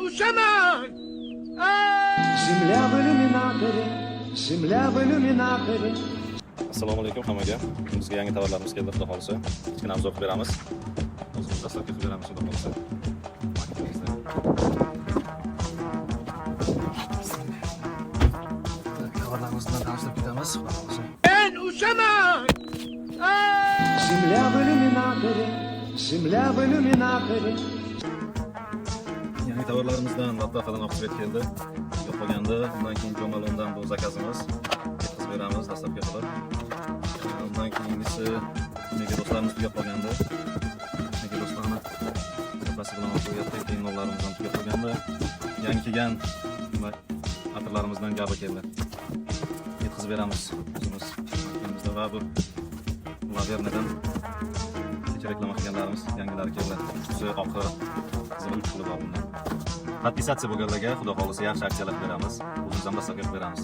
Uchaman! Земля в иллюминаторе, земля в иллюминаторе. Assalomu alaykum hammaga. Bizga yangi tovarlarimiz keldi, xudo xohlasa. Kichkina обзор qilib beramiz. O'zimiz доставка qilib beramiz, xudo xohlasa. Marketimizda. Так, tovarlarimiz bilan tanishtirib ketamiz, xudo xohlasa. Men uchaman! Земля в иллюминаторе, земля в иллюминаторе. Yangi tovarlarimizdan Lattafadan oq цвет keldi. Yo'q qolgandi. Undan keyin Jo Malondan bu zakazimiz. Yetkazib beramiz, доставка qilib. Undan keyingisi nega do'stlarimiz tugab qolgandi. Nega do'stlarni zapasi bilan olib qo'yapti. Keyin nollarimiz ham tugab qolgandi. Yangi kelgan nima atirlarimizdan gabi keldi. Yetkazib beramiz o'zimiz marketimizda va bu Lavernadan kecha reklama qilganlarimiz yangilari keldi. Uchisi oqi, qizili, uch xili bor bundan. Подписаться bo'lganlarga, xudo xohlasa, yaxshi aksiyalar beramiz. O'zimiz ham доставка qilib beramiz.